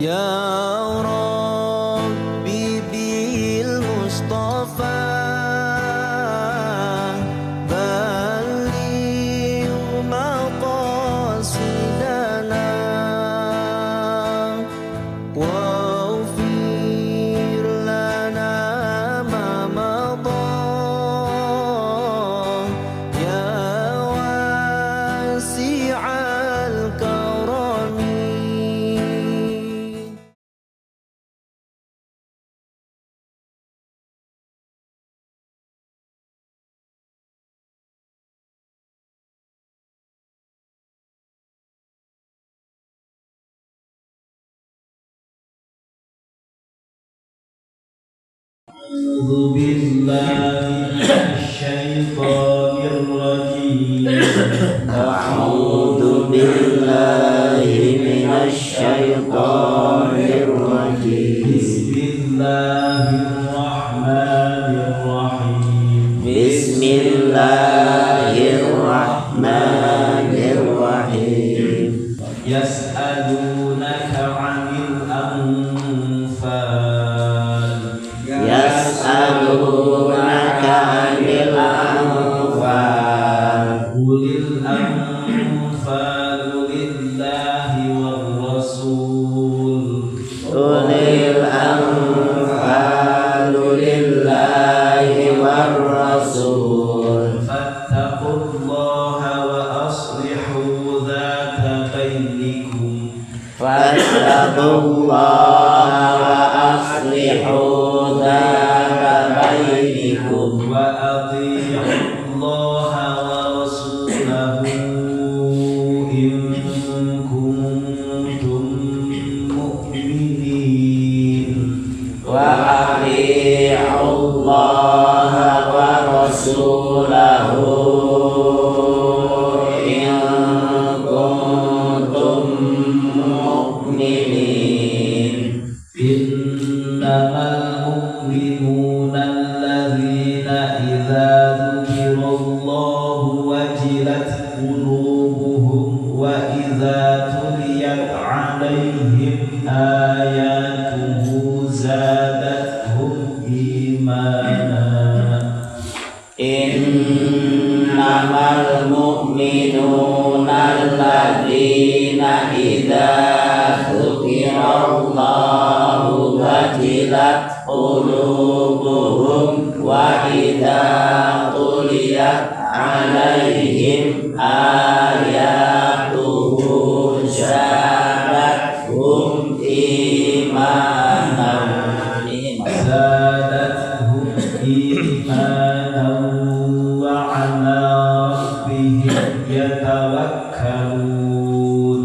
يا ربي بالمصطفى بلغ مقاصدنا واغفر لنا ما مضى يا واسع الكرم. أعوذ بالله من الشيطان الرجيم. أعوذ بالله من الشيطان الرجيم. بسم الله الرحمن الرحيم. بسم الله الرحمن الرحيم. يسألونك عن الأنفال. يسألونك عن الأنفال. قل الأنفال لله والرسول. قل الأنفال لله والرسول. فاتقوا الله وأصلحوا ذات بينكم. فاتقوا الله وأصلحوا ذات بينكم. وأطيعوا الله ورسوله إن كنتم مؤمنين. وأطيعوا الله ورسوله إن كنتم مؤمنين. إنما المؤمنون الذين إذا ذكر الله وجلت قلوبهم وإذا تليت عليهم آياته زادتهم إيمانا. إنما المؤمنون الذين إذا ذكر الله وجلت قلوبهم وإذا تليت عليهم آياته زادتهم إيمانا. زادتهم إيمانا وعلى ربهم يتوكلون.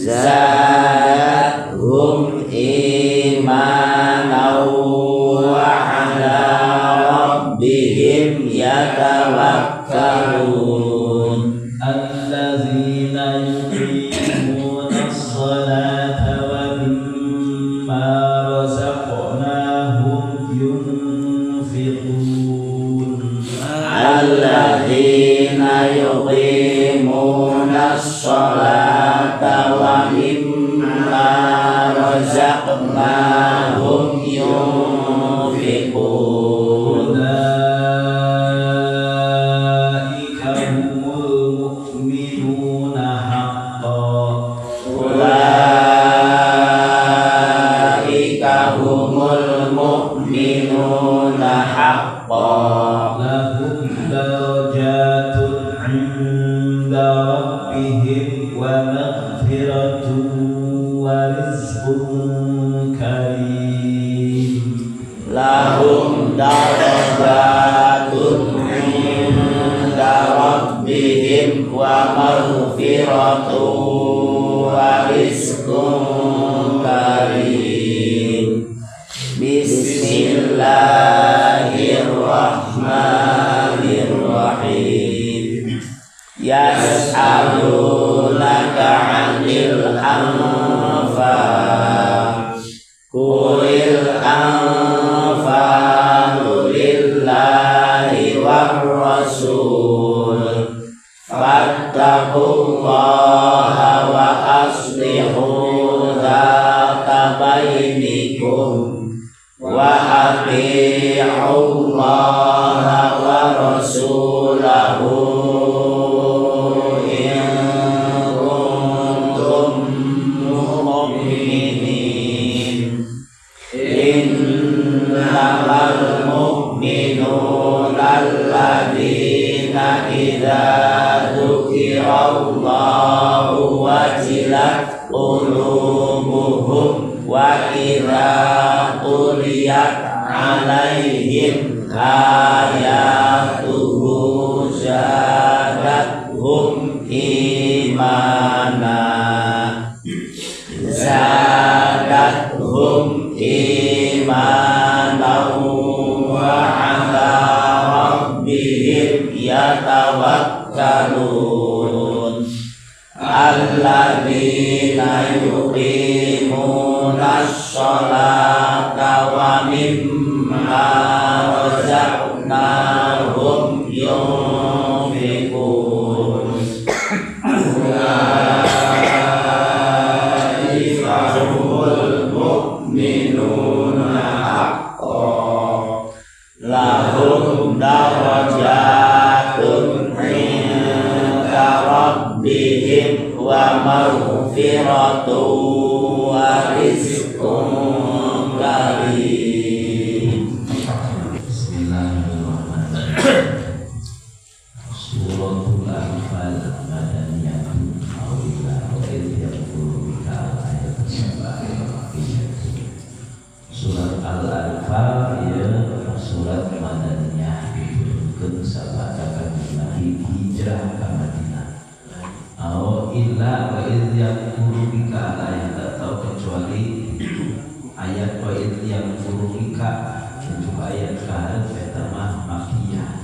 زادتهم إيمانا وعلى ربهم يتوكلون. الذين يقيمون الصلاة ومما رزقناهم ينفقون. الذين يقيمون الصلاة ومما رزقناهم ينفقون. أولئك هم المؤمنون حقا. أولئك هم المؤمنون حقا. لهم درجات عند ربهم ومغفرة ورزق كريم. لهم درجات عند ربهم ومغفرة ورزق كريم. بسم الله الرحمن الرحيم. يسألونك عن الأنفال. قل الأنفال لله والرسول. فاتقوا الله mu'minin. Innamal mu'minuna alladzina idza dzukirallahu wajilat qulubuhum wa idza quriyat alaihim ayatuhu zadatuhum imana zadatuhum imana wa ala rabbihim yatawakkalun. Alladzina yuqimuna sholata wa mimma razaqnahum yunfiqun. Ulaika humul mu'minuna haqqan lahum darajatun 'inda rabbihim wa maghfiratun wa rizqun karim. Bismillahirrahmanirrahim. Suratul Anfal Madaniyatun awila wa idh yaqulu bika al-ayat sab'a. Surat Al-Anfal ya surat Madaniyah diturunkeun sabada kanjeng Nabi hijrah ka Madinah. Au illa wa idh yaqulu bika al-ayat, atau kecuali ayat wa idh yaqulu bika itu ayat kaharep eta mah makiyah.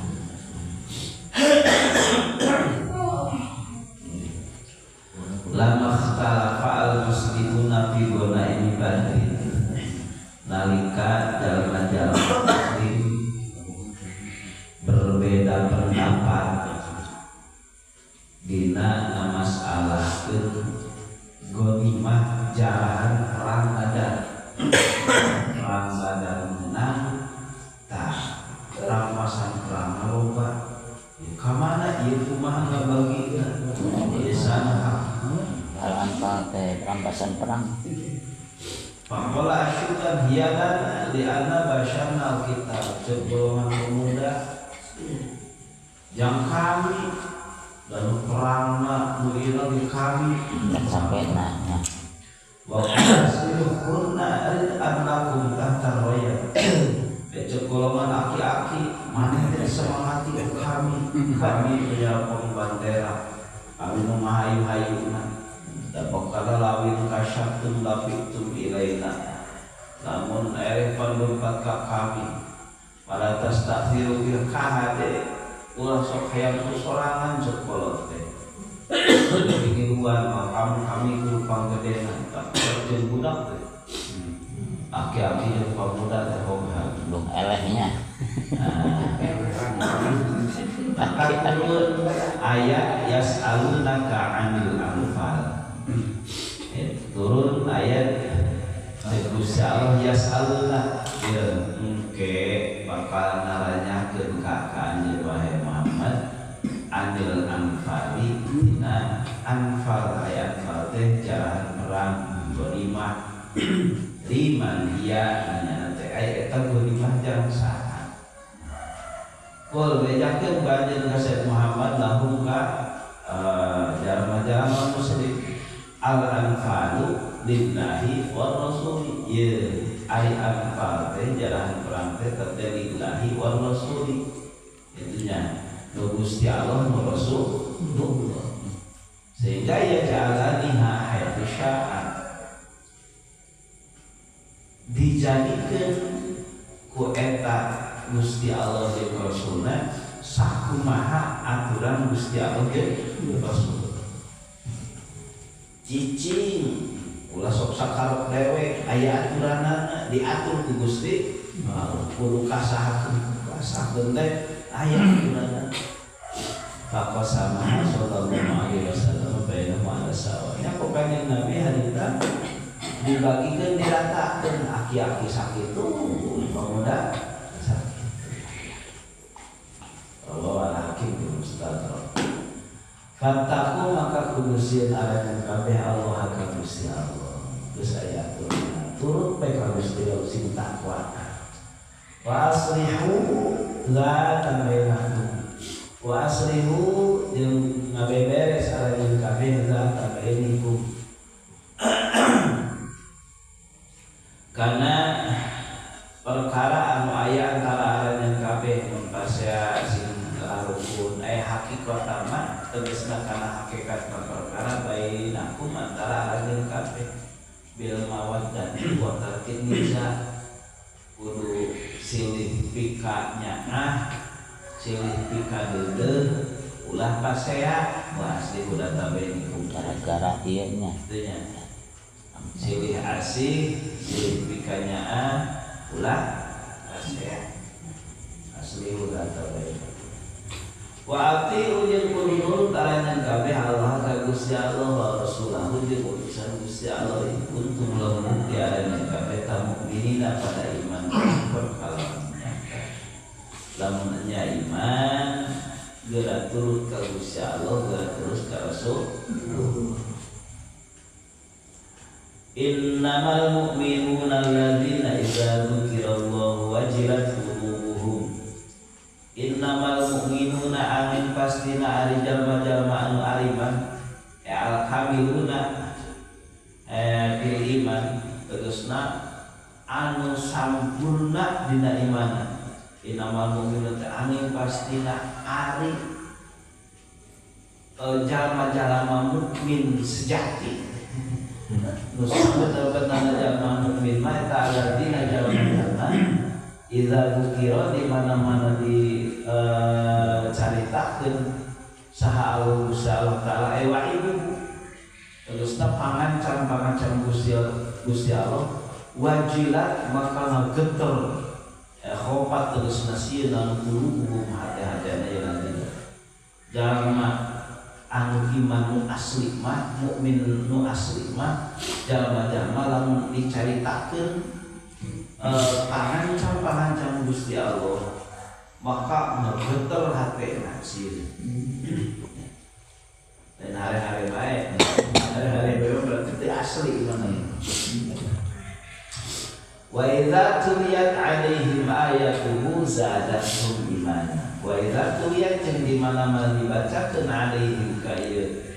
Lama ikhtalafa al-muslimuna fi ghanaimi Badrin, nalika jalma-jalma muslim berbeda pendapat dina ngamasalahkeun ghanimah jarahan perang Badar. Perang Badar menang tah rampasan perang loba ka mana ieu kumaha ngabagina desa Al-Anfal teh rampasan perang. Faqala asyukan hiyalan li'anna basyarna alkitab. Cek golongan pemuda yang kami dan perangna nu ieu di kami sampai nanya. Wa qala rid'an lakum tahta raya. Cek golongan aki-aki maneh teh semangati kami, kami punya bandera, kami nu mahayu-hayuna. Dabakala lawin kasyaftum lafitum ilaina, namun ereh pandumpat ka kami pada tastaghfiru bil kahade ulah sok hayang ku sorangan cek kolot teh pikiruan makam kami kudu panggedena tak jeung budak teh aki-aki jeung pamuda teh hoga belum elehnya. Maka turun ayat yas'alunaka 'anil anfal. Turun ayat Gusti Allah yas'aluna ya engke bakal naranyakeun ka anjeun wahai Muhammad anil anfali dina anfal aya anfal teh jarahan perang ghanimah liman hiya nanya teh aya eta ghanimah jang saha. Qul bejakeun ka anjeun ka Sayyid Muhammad lahum ka jalma-jalma muslim al-anfalu lillahi war rasuli. Ye ai anfal teh jarahan perang teh teh lillahi war rasuli. Itunya nu Gusti Allah nu Rasulullah. Sehingga ya jalaniha haitsu sya'a. Dijadikeun ku eta Gusti Allah jeung Rasulna sakumaha aturan Gusti Allah jeung Rasul. Cicing ulah sok sakarep dewek aya aturanana diatur ku Gusti kudu kasahakeun kasahakeun teh aya aturanana. Faqasama sallallahu alaihi wasallam bainahum ala sawa. Nya kok kanjeng Nabi harita dibagikeun diratakeun aki-aki sakitu pemuda sakitu. Allah al-Hakim bi mustadrak. Fattaku maka kudu sieun aranjeun kabeh Allah ka Gusti Allah. Geus aya aturan. Turut bae ka Gusti Allah sing takwa. Wa aslihu la tabainakum. Wa aslihu jeung ngabeberes aranjeun kabeh la tabainikum. Karena perkara anu aya antara aranjeun kabeh mun pasea sing rukun hakikat mah tegasna kana hakikat perkara bainakum antara aranjeun kabeh bil mawaddah wa tarkin niza kudu silih pika nyaah silih pika deudeuh ulah pasea wa aslihu databainikum gara-gara ieu nya teu nya silih asih silih pika nyaah ulah pasea aslihu databainikum wa atiu jeung kudu nurut aranjeun kabeh Allah ka Gusti Allah wa rasulahu jeung utusan Gusti Allah in kuntum lamun bukti aranjeun kabeh ta mukminina pada iman perkalawan nyata lamun nya iman geura turut ka Gusti Allah geura terus ka Rasul. Innamal mu'minuna alladzina idza dzukirallahu wajilat qulubuhum. Innamal mu'minuna angin pastina ari jalma-jalma anu ariman al kamiluna fil iman tegasna anu sampurna dina imana. Innamal mu'minuna angin pastina ari jalma-jalma mukmin sejati. Nu sabener-benerna jalma mukmin mah eta alladzina jalma-jalma idza dzukira di mana-mana di caritakeun saha Allah Gusti Allah taala wa'idu tegasna pangancam-pangancam Gusti Allah wajilat maka ngageter khopat tegasna sieun anu qulubuhum hati-hatena ieu nanti jalma anu iman nu asli mah mukmin nu asli mah jalma-jalma lamun dicaritakeun pangancam-pangancam Gusti Allah maka ngegeter hatena sieun. Dan hari-hari bae, hari-hari bae berarti teu asli imanna. Wa idza tuliyat alaihim ayatuhu zadatuhum imana. Wa idza tuliyat jeung di mana-mana dibacakeun alaihim ka ieu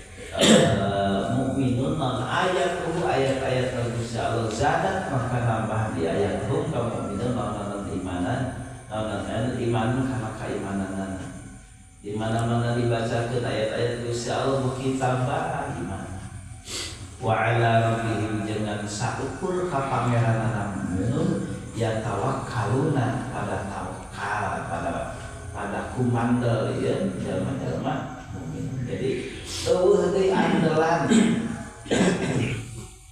mukminun non ayatuhu ayat-ayat Gusti Allah zadat maka nambah di ayat hum ka mukminun non imanan non iman kana kaimanan. Di mana-mana dibacakeun ayat-ayat Gusti Allah beuki tambah iman. Wa ala rabbihim jangan saukur ka pangeranana mukminun ya tawakkaluna pada tawakal pada kumandel ieu jalma-jalma mukmin. Jadi eueuh deui andelan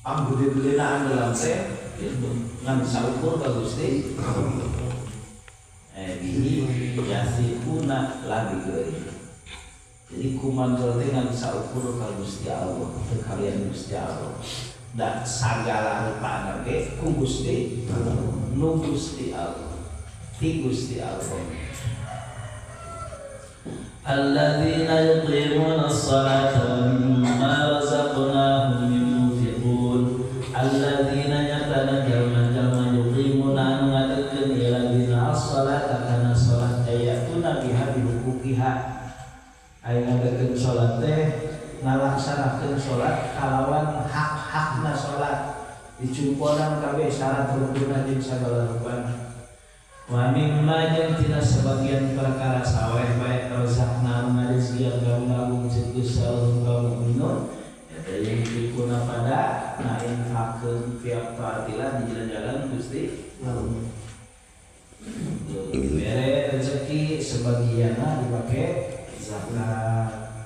panggede-gedena andelan teh gitu ngan saukur ka Gusti bihi yasifuna lagi geuring. Jadi kumandel teh ngan saukur ka Gusti Allah teu kalian Gusti Allah da sagala rupana ge ku Gusti nu Gusti Allah ti Gusti Allah. Alladzina yuqimuna as-salata wa mimma razaqnahum yunfiqun. Alladzina nyatana jalma-jalma yuqimuna anu ngadegkeun ieu ladina as-salata kana salat ayatuna biha bihuquqiha. Aya ngadegkeun salat teh ngalaksanakeun salat kalawan hak-hakna salat dicumponan kabeh syarat rukunna jeung sagala rupana. Wa mimma jeung tina sebagian perkara saweh bae razaqna ngarizkian kaum agung ceuk Gusti Allah ka mukminun eta yang dikuna pada na infakeun fi taatillah di jalan-jalan Gusti Allah. Bere rezeki sebagianna dipake zakat.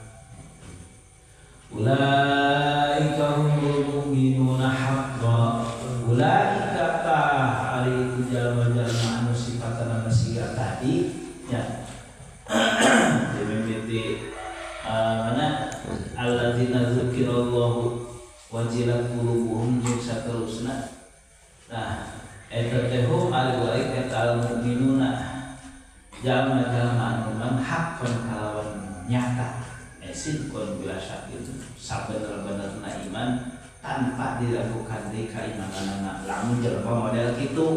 Ulaika humul mu'minuna haqqan. Ulaika tah ari jalma-jalma anu sifatna siga tadi nya. Dimimiti mana alladzina dzukirallahu wajilat qulubuhum jeung saterusna. Nah, eta teh hum ari ulaika eta al mu'minuna jalma-jalma anu man haqqan kalawan nyata. Sidqon bila syakin sabener-benerna iman Tanpa diragukan deui kaimananana lamun jelema model kitu,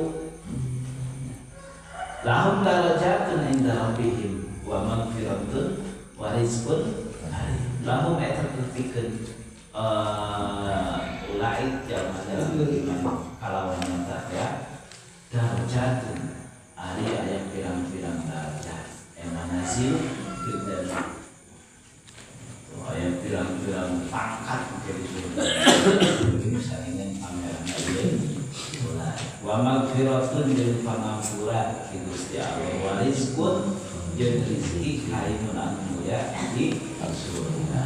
lahum darajatun inda rabbihim wa magfiratun wa rizqun karim. Lahum eta tepikeun ulaik jalma-jalma beriman kalawan nyata ya, darajatun ari aya pirang-pirang darajat, manazil fil jannah. Tuh, aya pirang-pirang pangkat di surga misalnya pameran ieu wa magfiratun jeung pangampura ti Gusti Allah, wa rizqun jeung rezeki karimun anu mulia di surga.